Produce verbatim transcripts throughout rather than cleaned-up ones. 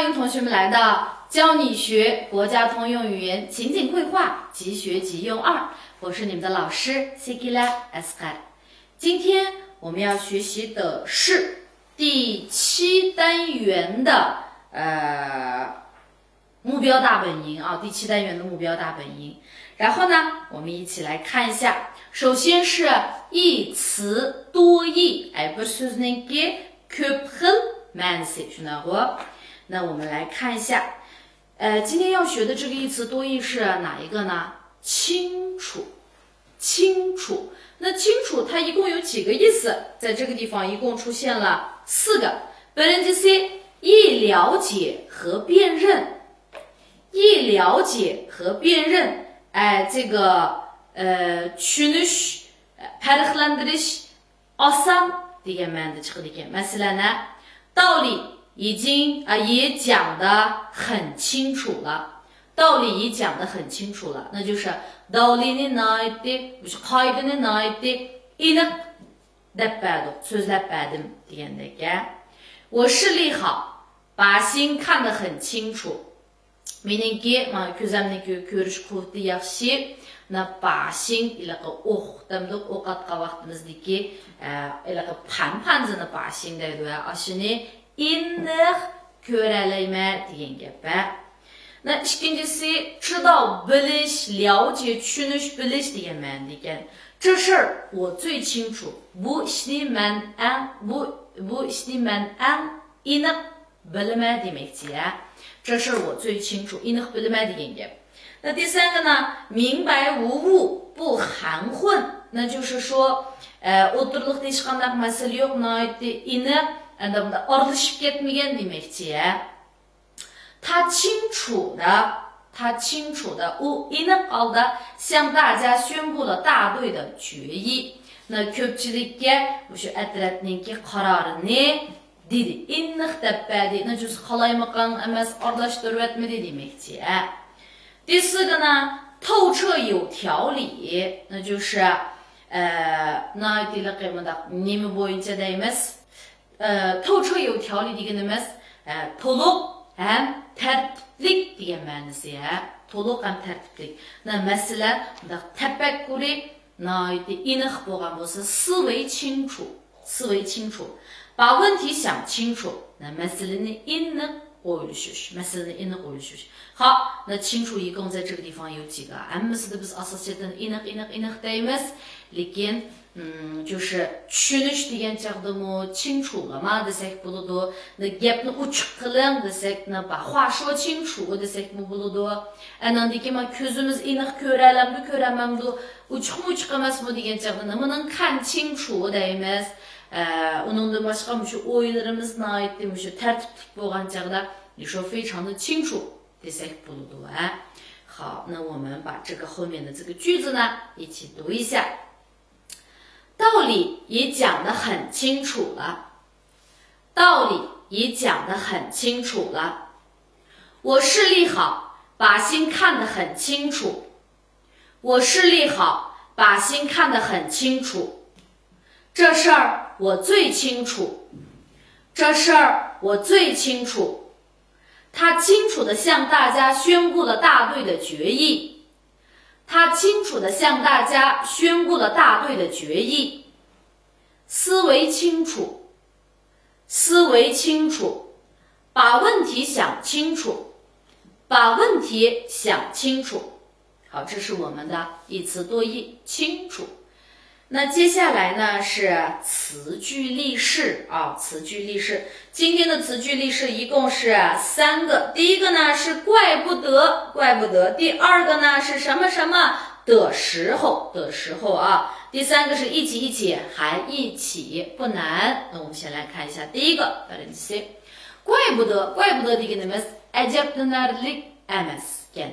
欢迎同学们来到教你学国家通用语言情景会话，即学即用二。我是你们的老师 Sekila Asqar。今天我们要学习的是第七单元的呃目标大本营啊，第七单元的目标大本营。然后呢，我们一起来看一下，首先是一词多义，哎，不是那个 كۆپ خىل مەنىسى شۇنداقغۇ؟ 那我们来看一下，呃，今天要学的这个一词多义是哪一个呢？清楚，清楚。那清楚它一共有几个意思？在这个地方一共出现了四个。本人之 C， 一了解和辨认，一了解和辨认，哎，这个呃，چۈشىنىش، پەرقلەندۈرۈش، ئاسان دېگەن مەنىدە چىقىدىكەن. مەسىلەن، ھە، 道理已经، ئە، 也讲得很清楚了. 道理也讲得很清楚了. 那就是 دالىنى ناھايىتى، مۇشۇ قائىدىنى ناھايىتى ئېنىق دەپ بەردۇق، سۆزلەپ بەردىم دېگەندەك. 我视力好，把心看得很清楚. مېنىڭكى، مانا، كۆزەمنىڭكى كۆرۈش قۇۋۋىتى ياخشى. مانا، 把心، ھېلىقى ئوق دەمدۇق، ئوق ئاتقان ۋاقتىمىزدىكى، ئە، ھېلىقى پەن پەنجىنى 把心 دەيدۇ، ھە، ئاشۇنى ئېنىق كۆرەلەيمەن دېگەن گەپ، ھە. مانا، ئىككىنچىسى، 知道، بىلىش، 了解، چۈشىنىش، بىلىش دېگەن مەنىدىكەن. 这事儿我最清楚. بۇ ئىشنى مەن ئەڭ، بۇ، بۇ ئىشنى مەن ئەڭ ئېنىق بىلىمەن دېمەكچى، ھە. 这事儿我最清楚، ئېنىق بىلىمەن دېگەن گەپ. 那第三个呢، 明白无误，不含混. 那就是说，ئە، ئوتتۇرىلىقتا ھېچقانداق مەسىلە يوق، ناھايىتى ئېنىق، ئەمدى بۇندا ئارىلىشىپ كەتمىگەن دېمەكچى، ھە. 他清楚的，他清楚的، ئۇ ئېنىق ھالدا 向大家宣布了大队的决议. 那 كۆپچىلىككە مۇشۇ ئەترەتنىڭكى قارارىنى دېدى، ئېنىق دەپ بەردى. نە جۇز قالايمىقان ئەمەس، ئارىلاشتۇرۇۋەتمىدى دېمەكچى، ھە. 第四个呢، 透彻有条理. نە جۇز، ئە، ناھايىتى مۇنداق نېمە بويىچە دەيمىز؟ ئە، 透彻有条理 دېگىنىمىز، ئە، تولۇق ھەم تەرتىپلىك دېگەن مەنىسى، ھە. تولۇق ھەم تەرتىپلىك. نە مەسىلەن، مۇنداق تەپەككۇرى ناھايىتى ئېنىق بولغان بولسا، 思维清楚، 思维清楚. 把问题想清楚. نە مەسىلىنى ئېنىق ئويلىشىش، مەسىلىنى ئېنىق ئويلىشىش. 好，那清楚一共在这个地方有几个？ ھەممىسىدە بىز ئاساسىيەتەن ئېنىق، ئېنىق، ئېنىق دەيمىز. لېكىن، ئىم، 就是 چۈشىنىش دېگەن چاغدىمۇ 清楚了吗 دېسەك بولىدۇ. نە گەپنى ئوچۇق قىلىڭ دېسەك، نە 把话说清楚 دېسەكمۇ بولىدۇ. ئەنەندىكى ما كۆزىمىز ئېنىق كۆرەلەمدۇ، كۆرەلمەمدۇ، ئوچۇقمۇ ئوچۇق ئەمەسمۇ دېگەن چاغدا نېمىنىڭ 看清楚 دەيمىز. ئە، ئۇنىڭدىن باشقا مۇشۇ ئويلىرىمىز ناھايىتى مۇشۇ تەرتىپلىك بولغان چاغدا 你说非常的清楚 دېسەك بولىدۇ، ھە. 好，那我们把这个后面的这个句子呢，一起读一下。道理也讲得很清楚了，道理也讲得很清楚了。我视力好，把心看得很清楚。我视力好，把心看得很清楚。这事儿我最清楚，这事儿我最清楚。他清楚地向大家宣布了大队的决议。他清楚地向大家宣布了大队的决议。思维清楚，思维清楚，把问题想清楚，把问题想清楚。好，这是我们的一词多义，清楚。那接下来呢是词句例式啊，词句例式。今天的词句例式一共是三个。第一个呢是怪不得，怪不得。第二个呢是什么什么的时候，的时候啊。第三个是一起，一起，还一起，不难。那我们先来看一下第一个， 怪不得，怪不得 دېگىنىمىز ئەجەبلىنەرلىك ئەمەسكەن.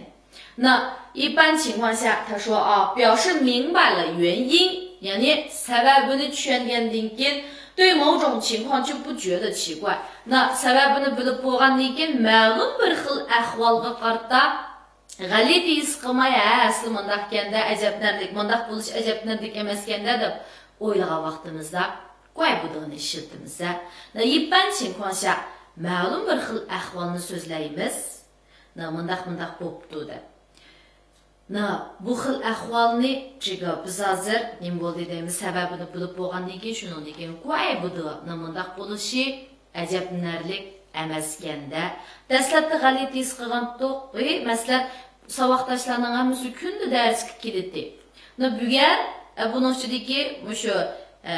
那一般情况下，他说啊，表示明白了原因， يەنى سەۋەبىنى چۈشەنگەندىن كېيىن، 对某种情况就不觉得奇怪. 那 سەۋەبىنى بىلىپ بولغاندىن كېيىن، مەلۇم بىر خىل ئەھۋالغا قارىتا غەلىتە ھېس قىلماي، ھە، ئەسلى مۇنداقكەندە، ئەجەبلىنەرلىك، مۇنداق بولۇش ئەجەبلىنەرلىك ئەمەسكەندە دەپ ئويلىغان ۋاقتىمىزدا 怪不得 نى ئىشلىتىمىز، ھە. 那一般情况下 مەلۇم بىر خىل ئەھۋالنى سۆزلەيمىز. نا، مۇنداق، مۇنداق بوپتۇ دەپ. نا، بۇ خىل ئەھۋالنى چىگا بىز ھازىر نېمە بولدى دەيمىز، سەۋەبىنى بىلىپ بولغاندىن كېيىن شۇنىڭدىن كېيىن قۇۋاي بۇدۇ، نا، مۇنداق بولۇشى ئەجەبلىنەرلىك ئەمەسكەندە. دەسلەپتە غەلىتە ھېس قىلغانتۇق. ئى، مەسىلەن، ساۋاقداشلارنىڭ ھەممىسى كۈندە دەرسكە كېلىتتى. نا، بۈگەن، ئە، بۇنىڭ ئىچىدىكى مۇشۇ، ئە،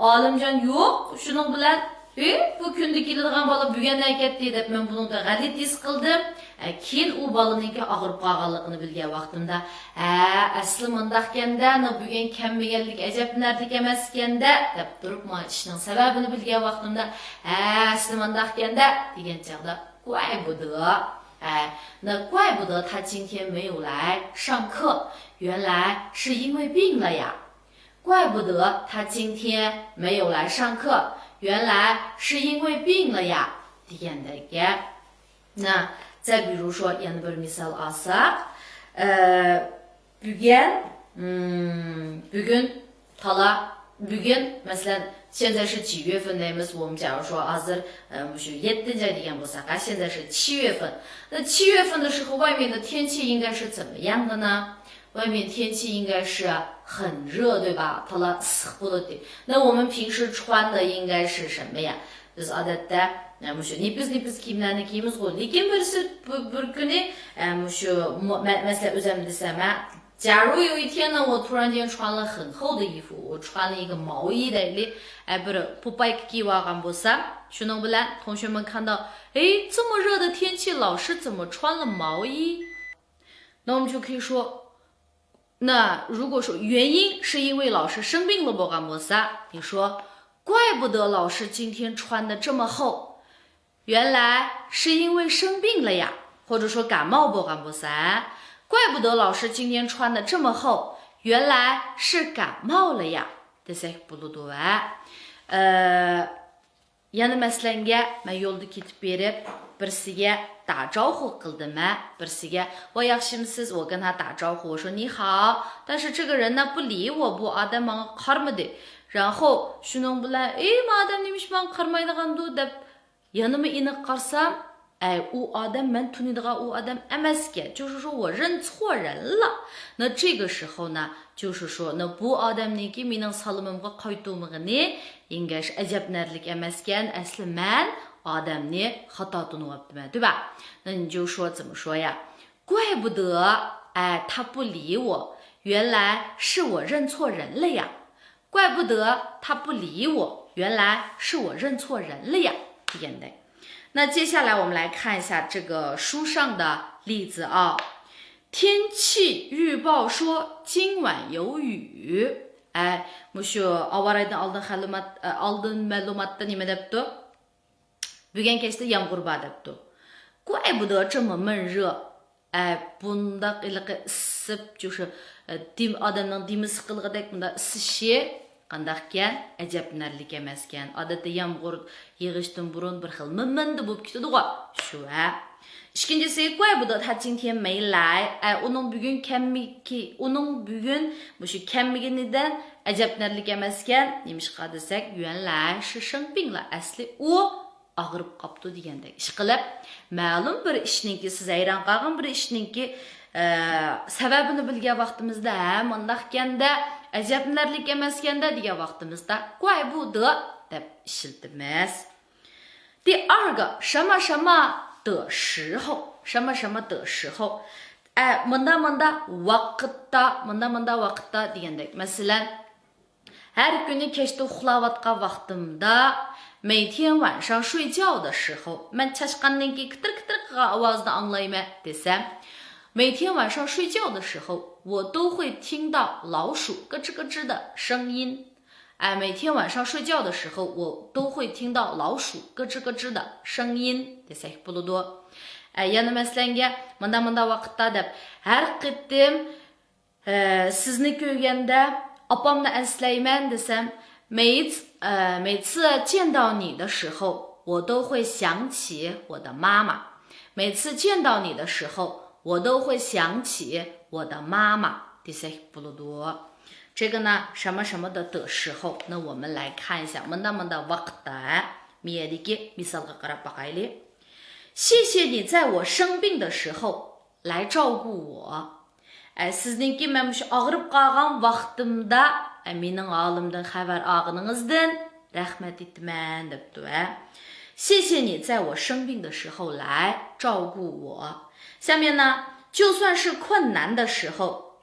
ئالىمجان يوق. شۇنىڭ بىلەن، ئى، بۇ كۈندە كېلىدىغان بالا بۈگۈن نەگە كەتتى دەپ مەن بۇنىڭدا غەلىتە ھېس قىلدىم. ئە، كېيىن ئۇ بالىنىڭكى ئاغرىپ قالغانلىقىنى بىلگەن ۋاقتىمدا، ھە، ئەسلى مۇنداقكەندە، نا، بۈگۈن كەلمىگەنلىك ئەجەبلىنەرلىك ئەمەسكەندە دەپ تۇرۇپ، مانا ئىشنىڭ سەۋەبىنى بىلگەن ۋاقتىمدا، ھە، ئەسلى مۇنداقكەندە دېگەن چاغدا، 怪不得. 哎，那怪不得他今天没有来上课，原来是因为病了呀。怪不得他今天没有来上课，原来是因为病了呀。 دېگەندەك گەپ. نا، 再比如说، يەنە بىر مىسال ئالساق، ئە، بۈگۈن، مم، بۈگۈن تالا، بۈگۈن، مەسىلەن، 现在是几月份 دەيمىز، 我们假如说 ھازىر، ئە، مۇشۇ يەتتىنچى ئاي دېگەن بولساق، ھە، 现在是七月份. 那七月份的时候，外面的天气应该是怎么样的呢？外面天气应该是很热，对吧？ تالا ئىسسىق بولىدۇ. 那我们平时穿的应该是什么呀？ بىز ئادەتتە، ئە، مۇشۇ نېپىز-نېپىز كىيىملەرنى كىيىمىزغۇ. لېكىن بىرسى بىر، بىر كۈنى، ئە، مۇشۇ مۇ-، مە-، مەسىلەن، ئۆزۈم دېسەم، ھە، 假如有一天呢，我突然间穿了很厚的衣服، 我穿了一个毛衣 دەيلى، ئە، بىر پوپايكا كىيىۋالغان بولسام، شۇنىڭ بىلەن 同学们看到، 哎，这么热的天气，老师怎么穿了毛衣？ 那我们就可以说，那如果说原因是因为老师生病了 بولغان بولسا، 你说，怪不得老师今天穿的这么厚，原来是因为生病了呀，或者说感冒 بولغان بولسا، 怪不得老师今天穿的这么厚，原来是感冒了呀، دېسەك بولىدۇ. ۋە، ئە، يەنە مەسىلەنگە، مەن يولدا كېتىپ بېرىپ، بىرسىگە 打招呼 قىلدىم، ھە، بىرسىگە، ۋاي، ياخشىمسىز؟ 我跟他打招呼، 我说你好，但是这个人呢不理我، بۇ ئادەم ماڭا قارىمىدى. 然后 شۇنىڭ بىلەن، ئى، ما ئادەم نېمىش ماڭا قارىمايدىغاندۇ دەپ يەنىمۇ ئېنىق قارىسام، ئەي، ئۇ ئادەم مەن تونۇيدىغان ئۇ ئادەم ئەمەسكەن. 就是说我认错人了。 那这个时候呢， 就是说، 那 بۇ ئادەمنىڭكى مېنىڭ سالىمىمغا قايتۇرمىغىنى ئەڭگەش ئەجەبلىنەرلىك ئەمەسكەن، ئەسلى مەن ئادەمنى خاتا تونۇۋاپتىمەن، 对吧؟ 那你就说怎么说呀？ 怪不得，哎，他不理我，原来是我认错人了呀。 怪不得他不理我，原来是我认错人了呀。 دېگەندەك. 那接下来我们来看一下这个书上的例子啊。天气预报说今晚有雨。 ئەي، مۇشۇ ئاۋارايدىن ئالدىن خەلىمات-، ئە، ئالدىن مەلۇماتتا نېمە دەپتۇ؟ بۈگۈن كەچتە يامغۇر بار دەپتۇ. 怪不得这么闷热. ئە، بۇنداق ھېلىقى ئىسسىپ، شۇ، ئە، دېم-، ئادەمنىڭ دېمى سىقىلغۇدەك بۇنداق ئىسسىشى قانداقكەن؟ ئەجەبلىنەرلىك ئەمەسكەن. ئادەتتە يامغۇر يېغىشتىن بۇرۇن بىر خىل مىمىندە بولۇپ كېتىدىغۇ. شۇ، ھە. ئىككىنچىسى، 怪不得他今天没来. ئە، ئۇنىڭ بۈگۈن كەلمىكى-، ئۇنىڭ بۈگۈن مۇشۇ كەلمىگىنىدىن ئەجەبلىنەرلىك ئەمەسكەن. نېمىشقا دېسەك، 原来是生病了. ئەسلى ئۇ ئاغرىپ قاپتۇ دېگەندەك. ئىشقىلىپ، مەلۇم بىر ئىشنىڭكى، سىز ھەيران قالغان بىر ئىشنىڭكى، ئە، سەۋەبىنى بىلگەن ۋاقتىمىزدا، ھە، مۇنداقكەندە، ئەجەبلىنەرلىك ئەمەسكەندە دېگەن ۋاقتىمىزدا، 怪不得 دەپ ئىشلىتىمىز. 第二个，什么什么的时候，什么什么的时候. ئە، مۇنداق مۇنداق ۋاقىتتا، مۇنداق مۇنداق ۋاقىتتا دېگەندەك. مەسىلەن، ھەر كۈنى كەچتە ئۇخلاۋاتقان ۋاقتىمدا، 每天晚上睡觉的时候، مەن چاشقاننىڭكى كىتىر-كىتىر قىلغان ئاۋازىنى ئاڭلايمەن دېسەم، 每天晚上睡觉的时候，我都会听到老鼠咯吱咯吱的声音。 哎，每天晚上睡觉的时候，我都会听到老鼠咯吱咯吱的声音 دېسەك بولىدۇ. ئە، يەنە مەسىلەنگە، مۇنداق، مۇنداق ۋاقىتتا دەپ، ھەر قېتىم، ئە، سىزنى كۆرگەندە ئاپامنى ئەسلەيمەن دېسەم، 每次، 呃，每次见到你的时候，我都会想起我的妈妈。每次见到你的时候，我都会想起我的妈妈 دېسەك بولىدۇ. 这个呢，什么什么的的时候，那我们来看一下， مۇنداق مۇنداق ۋاقىتتا، ھە؟ مىيەدىكى مىسالغا قاراپ باقايلى. 谢谢你在我生病的时候来照顾我. ئە، سىزنىڭكى مەن مۇشۇ ئاغرىپ قالغان ۋاقتىمدا، ئە، مېنىڭ ھالىمدىن خەۋەر ئالغىنىڭىزدىن رەھمەت ئېيتىمەن، دەپتۇ، ھە. 谢谢你在我生病的时候来照顾我. 下面呢，就算是困难的时候，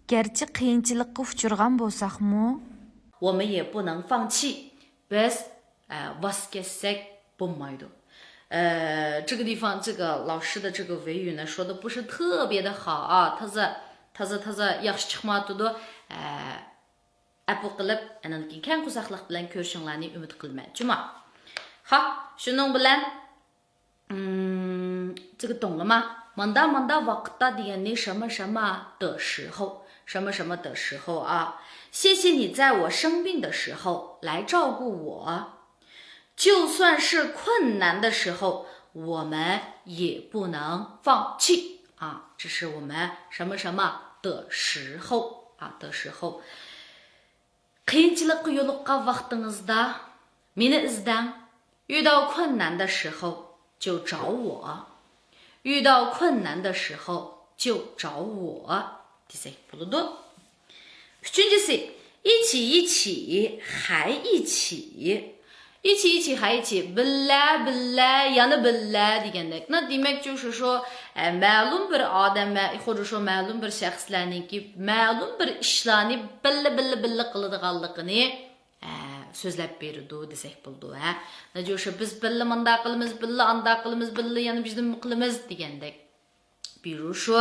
گەرچە قىيىنچىلىققا ئۇچرىغان بولساقمۇ، 我们也不能放弃. بىز ئە، ۋاز كەچسەك بولمايدۇ. ئە، 这个地方这个老师的这个维语呢说的不是特别的好啊. تازا تازا تازا ياخشى چىقمايۋاتىدۇ. ئە، ئەپۇ قىلىپ، ئاندىن كېيىن كەڭ قورساقلىق بىلەن كۆرۈشۈڭلارنى ئۈمىد قىلىمەن. جۇما. ھا، شۇنىڭ بىلەن، ئىم، 这个懂了吗؟ ماندا ماندا ۋاقىتتا دېگەننى 什么什么的时候، 什么什么的时候啊. 谢谢你在我生病的时候来照顾我. 就算是困难的时候，我们也不能放弃啊。这是我们什么什么的时候啊的时候。 قىيىنچىلىققا يولۇققان ۋاقتىڭىزدا مېنى ئىزدەڭ. 遇到困难的时候就找我. 遇到困难的时候就找我 دېسەك بولىدۇ. ئۈچىنچىسى، 一起一起还一起. 一起一起还一起، بىللە بىللە يەنە بىللە دېگەندەك. نە دېمەكچى شۇ شۇ، ئە، مەلۇم بىر ئادەم ۋە خۇددى شۇ مەلۇم بىر شەخسلەرنىڭكى مەلۇم بىر ئىشلارنى بىللە بىللە بىللە قىلىدىغانلىقىنى، ئە، سۆزلەپ بېرىدۇ دېسەك بولىدۇ، ھە. نە شۇ بىز بىللە مۇنداق قىلىمىز، بىللە ئانداق قىلىمىز، بىللە يەنە بىزنېمە قىلىمىز دېگەندەك. بىرۇ شۇ،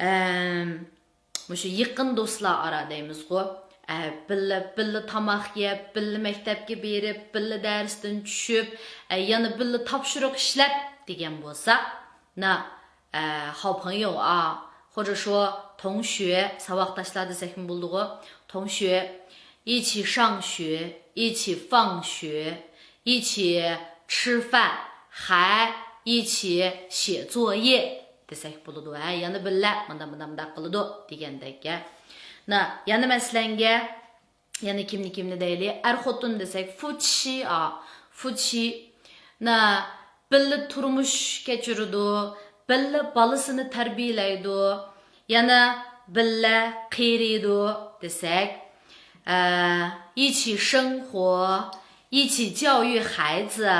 ئەم، مۇشۇ يېقىن دوستلار ئارا دەيمىزغۇ. ئە، بىللە، بىللە تاماق يەپ، بىللە مەكتەپكە بېرىپ، بىللە دەرستىن چۈشۈپ، ئە، يەنە بىللە تاپشۇرۇق ئىشلەپ دېگەن بولسا، 那، ئە، 好朋友啊، 或者说同学، ساۋاقداشلار دېسەكمۇ بولىدىغۇ. 同学، 一起上学، 一起放学، 一起吃饭，还一起写作业 دېسەك بولىدۇ، ھە، يەنە بىللە مۇنداق، مۇنداق، مۇنداق قىلىدۇ دېگەندەك، ھە. نە، يەنە مەسىلەنگە، يەنە كىمنى، كىمنى دەيلى؟ ئەر خوتۇن دېسەك، 夫妻 ئا، 夫妻. نە، بىللە تۇرمۇش كەچۈرىدۇ، بىللە بالىسىنى تەربىيەلەيدۇ، يەنە بىللە قېرىيدۇ دېسەك، ئە، 一起生活، 一起教育孩子،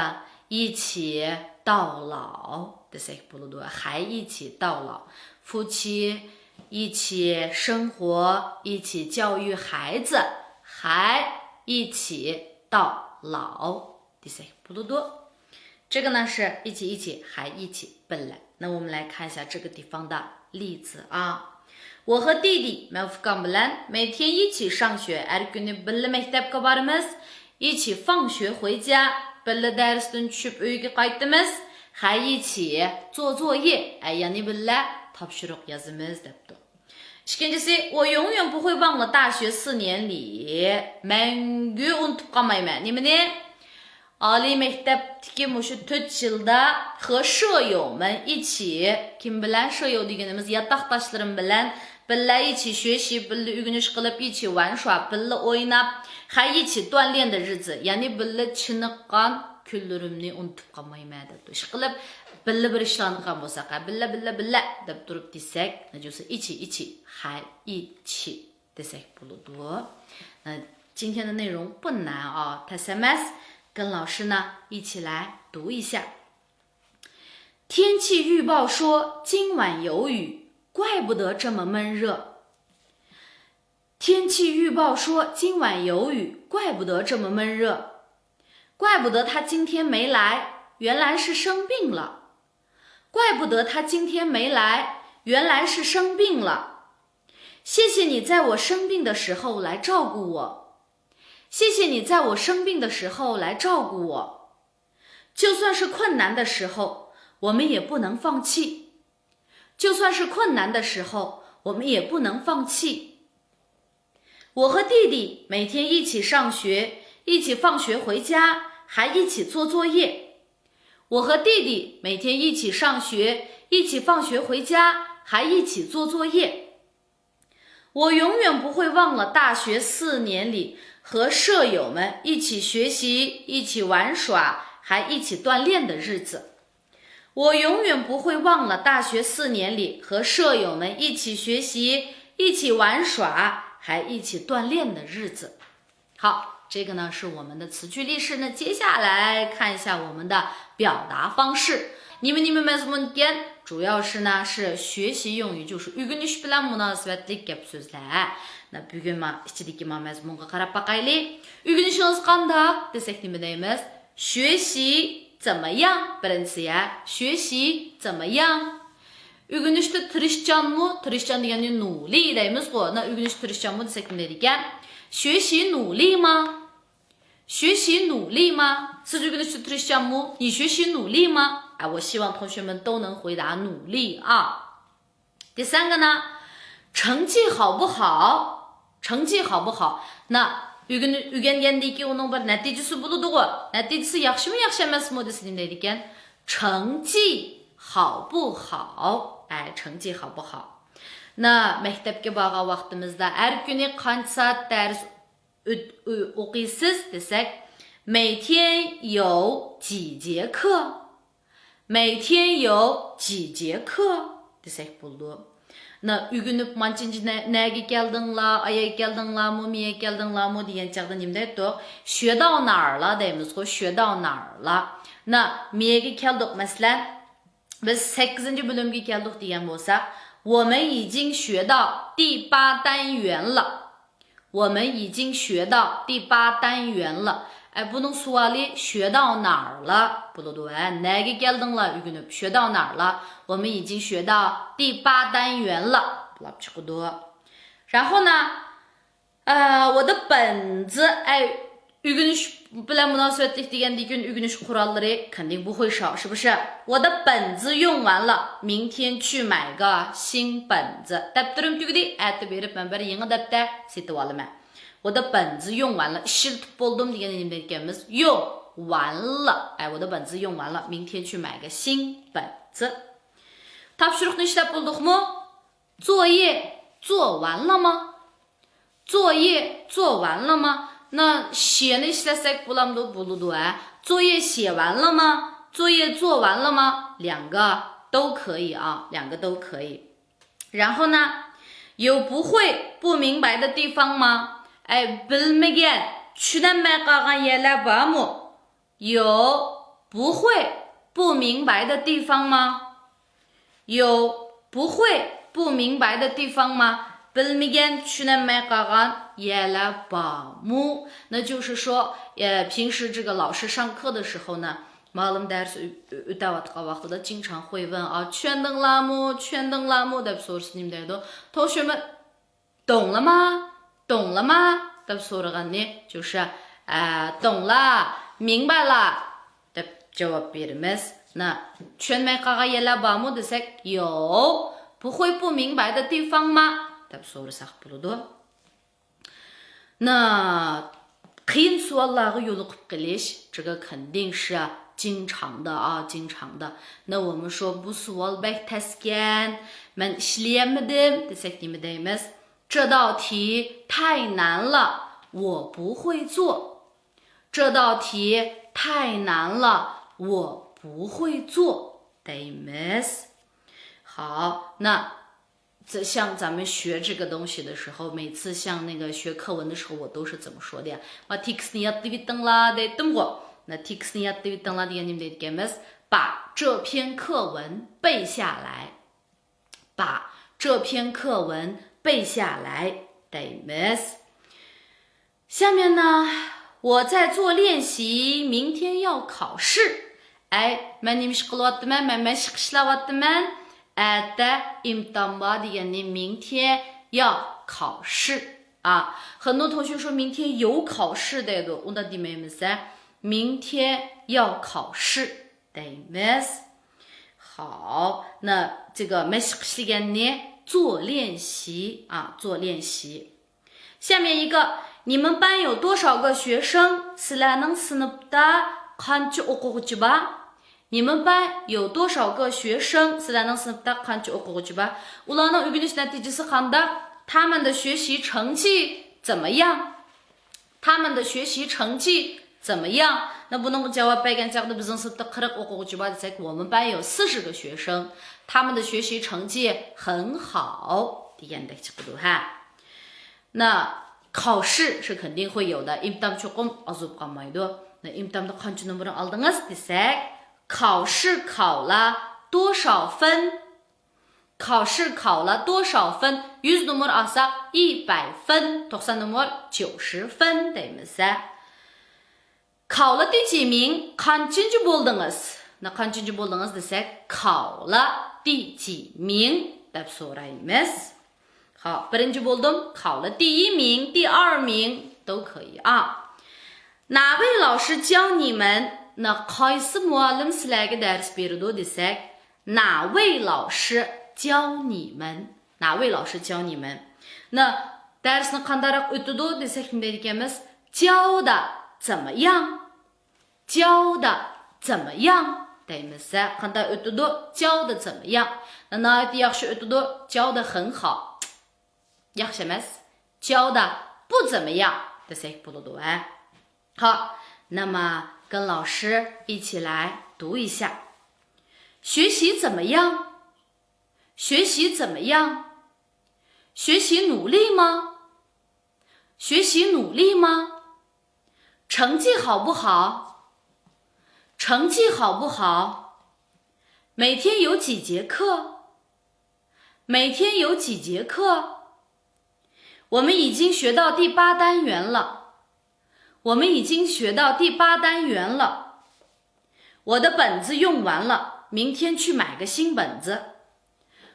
一起到老 دېسەك بولىدۇ. 还一起到老. 夫妻一起生活，一起教育孩子，还一起到老 دېسەك بولىدۇ. 这个呢是一起一起还一起 بىللە. 那我们来看一下这个地方的例子啊。 我和弟弟 مەن ئۇكام بىلەن 每天一起上学، ھەر كۈنى بىللە مەكتەپكە بارىمىز. 一起放学回家، بىللە دەرستىن چۈشۈپ ئۆيگە قايتىمىز. 还一起做作业، ئە، يەنى بىللە تاپشۇرۇق يازىمىز دەپتۇ. ئىككىنچىسى، 我永远不会忘了大学四年里، مەڭگۈ ئۇنتۇپ قالمايمەن. نېمىنى؟ ئالىي مەكتەپتىكى مۇشۇ تۆت يىلدا 和舍友们一起، كىم بىلەن؟ 舍友 دېگىنىمىز ياتاقداشلىرىم بىلەن بىللە 一起学习، بىللە ئۆگىنىش قىلىپ، 一起玩耍، بىللە ئويناپ، 还一起锻炼的日子، يەنى بىللە چېنىققان كۈنلىرىمنى ئۇنتۇپ قالمايمەن دەپتۇ. ئىشقىلىپ، بىللە بىر ئىشلارنى قىلغان بولساق، ھە، بىللە، بىللە، بىللە دەپ تۇرۇپ دېسەك، 那就是一起一起还一起 دېسەك بولىدۇ. 那今天的内容不难啊， تەس ئەمەس. 跟老师呢一起来读一下。 天气预报说今晚有雨，怪不得这么闷热。天气预报说今晚有雨，怪不得这么闷热。怪不得他今天没来，原来是生病了。怪不得他今天没来，原来是生病了。谢谢你在我生病的时候来照顾我。谢谢你在我生病的时候来照顾我。 就算是困难的时候，我们也不能放弃。就算是困难的时候，我们也不能放弃。我和弟弟每天一起上学，一起放学回家，还一起做作业。我和弟弟每天一起上学，一起放学回家，还一起做作业。 我永远不会忘了大学四年里和舍友们一起学习、一起玩耍、还一起锻炼的日子。我永远不会忘了大学四年里和舍友们一起学习、一起玩耍、还一起锻炼的日子。好，这个呢是我们的词句例式。那接下来看一下我们的表达方式。 نېمە نېمە مەزمۇنكەن؟ 主要是呢是学习用语，就是ئۆگىنىش بىلەن مۇناسىۋەتلىك گەپ سۆزلەر. بۈگۈن ما ئىچىدىكى ما مەزمۇنغا قاراپ باقايلى. ئۆگىنىشىڭىز قانداق دېسەك نېمە دەيمىز؟ 学习怎么样؟ بىرىنچىسى يە، 学习怎么样؟ ئۆگىنىشتە تىرىشچانمۇ؟ تىرىشچان دېگەننى 努力 دەيمىزغۇ. 那 ئۆگىنىشتە تىرىشچانمۇ دېسەك نېمە دەيدىكەن؟ 学习努力吗؟ 学习努力吗؟ سىز ئۆگىنىشتە تىرىشچانمۇ؟ 你学习努力吗？ 哎，我希望同学们都能回答 努力 啊. 第三个呢，成绩好不好？成绩好不好？ 那 ئۆگىنىپ ئۆگەنگەندىن كېيىن ئۇنىڭ بىر نەتىجىسى بولىدىغۇ. نەتىجىسى ياخشىمۇ ياخشى ئەمەسمۇ دېسە نېمە دەيدىكەن؟ 成绩好不好؟ 哎，成绩好不好؟ 那 مەكتەپكە بارغان ۋاقتىمىزدا ھەر كۈنى قانچە سائەت دەرس ئۆت- ئۆ- ئوقۇيسىز دېسەك، 每天有几节课؟ 每天有几节课 دېسەك بولىدۇ. 那 ئۆگىنىپ مانچىنچى نە- نەگە كەلدىڭلار، ئايەگە كەلدىڭلارمۇ، مىيەگە كەلدىڭلارمۇ دېگەن چاغدا نېمە دەيتتۇق؟ 学到哪儿了 دەيمىزغۇ، 学到哪儿了. 那 مىيەگە كەلدۇق، مەسىلەن، بىز سەككىزىنچى بۆلۈمگە كەلدۇق دېگەن بولساق، 我们已经学到第八单元了. 我们已经学到第八单元了. ئە، بۇنىڭ سوئالى 学到哪儿了 بولىدۇ، ھە؟ نەگە كەلدىڭلار ئۆگىنىپ؟ 学到哪儿了؟ 我们已经学到第八单元了 بولۇپ چىقىدۇ. 然后呢， ئە، 我的本子، ئەي، ئۆگىنىش بىلەن مۇناسىۋەتلىك دېگەندىن كېيىن ئۆگىنىش قوراللىرى 肯定不会少، 是不是؟ 我的本子用完了，明天去买个新本子. دەپتىرىم تۈگىدى، ئەتە بېرىپ مەن بىر يېڭى دەپتەر سېتىۋالىمەن. 我的本子用完了، ئىشلىتىپ بولدۇم دېگەندە نېمە دەيدىكەنمىز؟ 用完了. ئەي، 我的本子用完了，明天去买个新本子. تاپشۇرۇقنى ئىشلەپ بولدۇقمۇ؟ 作业做完了吗؟ 作业做完了吗？ 那 写نى ئىشلەتسەك بولامدۇ؟ بولىدۇ، ھە. 作业写完了吗؟ 作业做完了吗？ 两个都可以啊，两个都可以. 然后呢，有不会、不明白的地方吗？ ئەي، بىلمىگەن، چۈشىنەلمەي قالغان يەرلەر بارمۇ؟ 有不会、不明白的地方吗？ 有不会、不明白的地方吗？ بىلمىگەن، چۈشىنەلمەي قالغان يەرلەر بارمۇ؟ 那就是说，呃，平时这个老师上课的时候呢， مۇئەللىم دەرس ئۆ- ئۆ- ئۆتەۋاتقان ۋاقتىدا 经常会问 ئا، چۈشەندىڭلارمۇ؟ چۈشەندىڭلارمۇ؟ دەپ سورىسا نېمە دەيدۇ؟ 同学们 懂了吗؟ 懂了吗؟ دەپ سورىغاننى 就是، ئە، 懂了، 明白了 دەپ جاۋاب بېرىمىز. 那 چۈشەنمەي قالغان يەرلەر بارمۇ دېسەك، 有不会、不明白的地方吗 دەپ سورىساق بولىدۇ. 那 قىيىن سوئاللارغا يولۇقۇپ قېلىش، 这个肯定是经常的啊، 经常的. 那 我们说 بۇ سوئال بەك تەسكەن، مەن ئىشلىيەلمىدىم دېسەك نېمە دەيمىز؟ 这道题太难了，我不会做. 这道题太难了，我不会做 دەيمىز. 好，那 这- 像咱们学这个东西的时候，每次像那个学课文的时候，我都是怎么说的呀？ ما تېكىستنى ياتلىۋېتىڭلار دەيتتىمغۇ. 那 تېكىستنى ياتلىۋېتىڭلار دېگەن نېمە دەيدىكەنمىز؟ 把这篇课文背下来. 把这篇课文背下来 دەيمىز. 下面呢，我在做练习，明天要考试. ئەي، مەن نېمە ئىش قىلىۋاتىمەن؟ مەن مەشىق ئىشلەۋاتىمەن. ئەتە ئىمتىھان بار دېگەننى 明天要考试 ئا. 很多同学说 明天有考试 دەيدۇ. ئۇنداق دېمەيمىز ھە. 明天要考试 دەيمىز. 好，那这个 مەشىق ئىشلىگەننى 做练习 ئا، 做练习. 下面一个，你们班有多少个学生？ سىلەرنىڭ سىنىپتا قانچە ئوقۇغۇچى بار؟ 你们班有多少个学生؟ سىلەرنىڭ سىنىپتا قانچە ئوقۇغۇچى بار؟ ئۇلارنىڭ ئۆگىنىش نەتىجىسى قانداق؟ 他们的学习成绩怎么样؟他们的学习成绩怎么样？那 بۇنىڭغا جاۋاب بەرگەن چاغدا بىزنىڭ سىنىپتا قىرىق ئوقۇغۇچى بار دېسەك، 我们班有四十个学生，他们的学习成绩很好 دېگەندەك چىقىدۇ ھە. 那考试是肯定会有的، ئىمتىھان چوقۇم ئاز بولۇپ قالمايدۇ. 那 ئىمتىھاندا قانچە نومۇر ئالدىڭىز دېسەك، 考试考了多少分؟ 考试考了多少分؟ يۈز نومۇر ئالساق، 一百分، توقسان نومۇر، 九十分 دەيمىز ھە. 考了第几名؟ قانچىنچى بولدىڭىز؟ 那 قانچىنچى بولدىڭىز دېسەك، 考了第几名 دەپ سورايمىز. 好، بىرىنچى بولدۇم. 考了第一名、第二名都可以啊。 哪位老师教你们؟ 那 قايسى مۇئەللىم سىلەرگە دەرس بېرىدۇ دېسەك، 哪位老师教你们؟ 哪位老师教你们؟ 那 دەرسنى قانداقراق ئۆتىدۇ دېسەك، نېمە دەيدىكەنمىز؟ 教的怎么样؟ 教的怎么样 دەيمىز ھە. قانداق ئۆتىدۇ؟ 教的怎么样؟ 那 ناھايىتى ياخشى ئۆتىدۇ. 教的很好. ياخشى ئەمەس. 教的不怎么样 دېسەك بولىدۇ ھە. 好，那么跟老师一起来读一下。学习怎么样？学习怎么样？学习努力吗？学习努力吗？成绩好不好？成绩好不好？每天有几节课？每天有几节课？我们已经学到第八单元了。我们已经学到第八单元了。我的本子用完了，明天去买个新本子。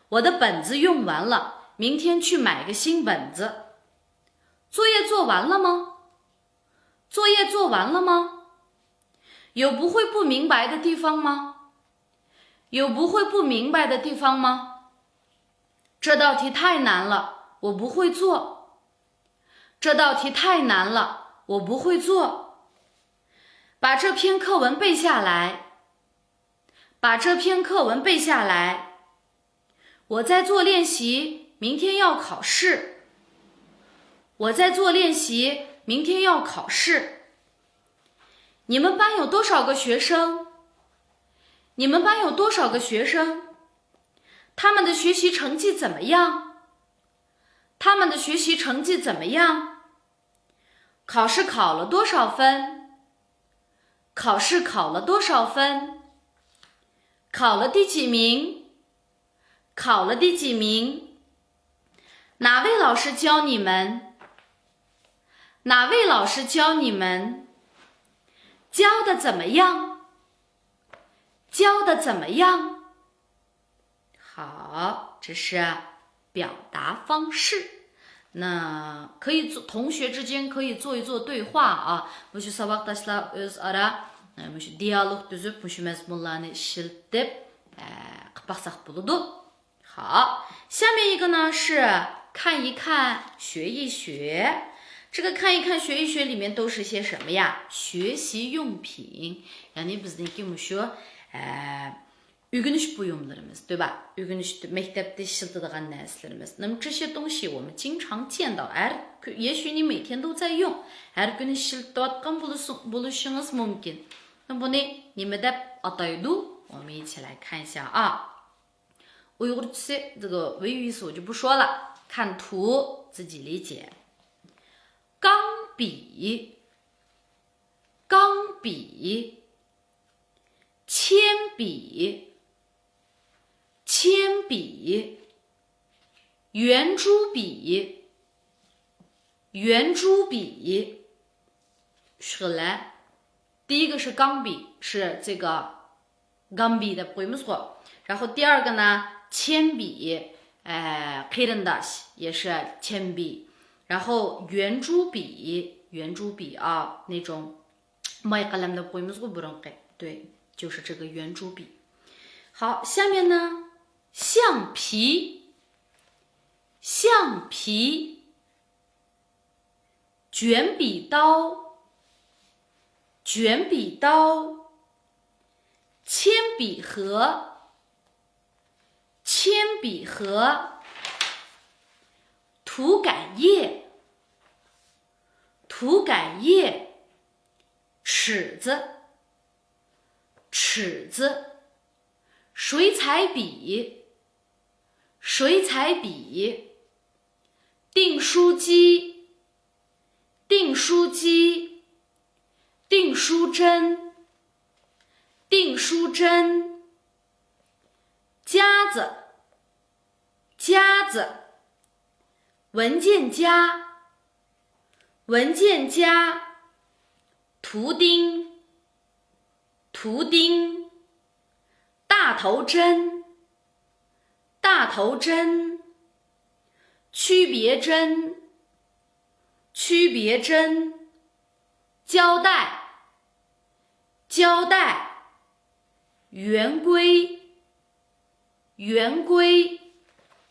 我的本子用完了，明天去买个新本子。作业做完了吗？作业做完了吗？有不会不明白的地方吗？有不会不明白的地方吗？这道题太难了，我不会做。这道题太难了，我不会做。把这篇课文背下来。把这篇课文背下来。我在做练习，明天要考试。我在做练习，明天要考试。你们班有多少个学生？你们班有多少个学生？他们的学习成绩怎么样？他们的学习成绩怎么样？考试考了多少分？考试考了多少分？考了第几名？考了第几名？哪位老师教你们？哪位老师教你们？教的怎么样？教的怎么样？好，这是表达方式。那可以做，同学之间可以做一做对话啊。 مۇشۇ ساۋاقداشلار ئۆزئارا، ئە، مۇشۇ دىيالوگ تۈزۈپ، مۇشۇ مەزمۇنلارنى ئىشلىتىپ، ئە، قىلىپ باقساق بولىدۇ. 好，下面一个呢是看一看，学一学。这个看一看，学一学里面都是些什么呀？学习用品。 يەنى بىزنىڭكى مۇشۇ، ئە، ئۆگىنىش بۇيۇملىرىمىز، دۆبا، ئۆگىنىش، مەكتەپتە ئىشلىتىدىغان نەرسىلىرىمىز. 那么这些东西我们经常见到， ھەر كۈ-، 也许你每天都在用. ھەر كۈنى ئىشلىتىۋاتقان بولۇشۇ-، بولۇشىڭىز مۇمكىن. بۇنى نېمە دەپ ئاتايدۇ؟ 我们一起来看一下啊。 ئۇيغۇرچىسى، 这个维语说就不说了，看图自己理解。钢笔，钢笔，铅笔，铅笔，圆珠笔，圆珠笔。 شۇلار. 第一个是钢笔，是这个 گامبى دەپ قويىمىزغۇ. 然后第二个呢، 铅笔، ئە، قېرىنداش، 也是 چەنبى. 然后圆珠笔، 圆珠笔啊，那种 ماي قەلەم دەپ قويىمىزغۇ بۇرۇنقى. 对，就是这个圆珠笔。好，下面呢，橡皮，橡皮，卷笔刀，卷笔刀，铅笔盒， 铅笔盒，涂改液，涂改液，尺子，尺子，水彩笔，水彩笔，订书机，订书机，订书针，订书针，夹子，夹子，文件夹，文件夹，图钉，图钉，大头针，大头针，区别针，区别针，胶带，胶带，圆规，圆规。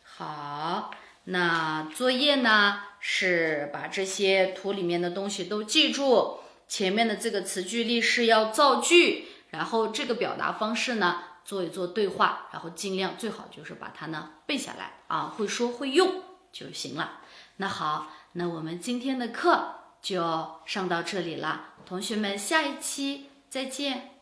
好，那作业呢是把这些图里面的东西都记住，前面的这个词句例式要造句，然后这个表达方式呢做一做对话，然后尽量最好就是把它呢背下来啊，会说会用就行了。那好，那我们今天的课就上到这里了，同学们，下一期再见。